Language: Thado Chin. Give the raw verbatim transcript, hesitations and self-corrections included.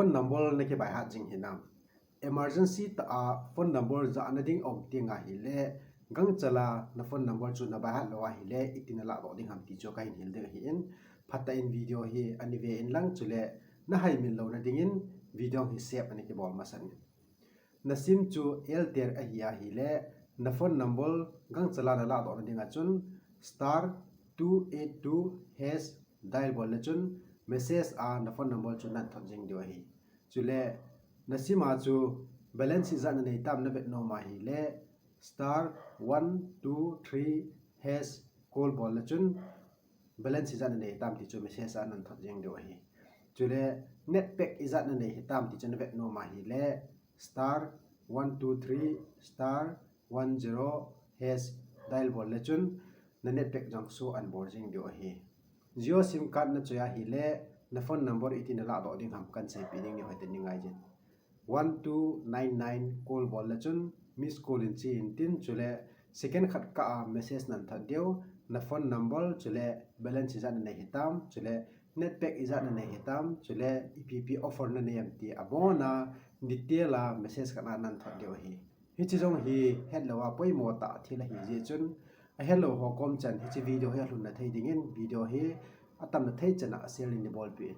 Phone number na kibaihat jing hinam? Emergency tah a phone number jahna ding aum teng ahile, gangchal a na phone number chu na baihat lou ahile, iti na lahdoh ding ham ti chu kahin hil ding ahin, phatah in video hi ana ve in lang chule na haimil louna dingin video hi save ana kibol masan in. Na sim chu Airtel ahi ahile, na phone number gangchal a na lahdohna dinga chun star two eight two hash dial bol le chun message a na phone number chu nan thot jing diu ahi. Chule na sim a chu balance ijat na nei tam na vet nom ahile, star one two three hash call bol le chun balance ijat na nei tam ti chu message a nan thot jing diu ahi. Chule net pack ijat na nei hitam ti chu na vet nom ahile, star one two three star one zero hash dial bol le chun na net pack jong show an bol jing diu ahi. Jio sim card na choi ahile, na phone number iti na lahdoh ding ham kan seipeh ding ni, hoitah in ngai jin. One two nine nine call bol le chun miss call in che in tin, chule second khat kah a message nan thot diu, na phone number chule balance ijat na nei hitam, chule net pack ijat na nei hitam, chule ipi ipi offer na nei em ti abona detail a message khat a nan thot diu ahi. Hiche jong hi hetlou a poimo tah thil ahi jeh chun, ahetlou ho kom chan hiche video hi alhun na thei dingin video hi atam na thei chan a share in nei bolpeh in.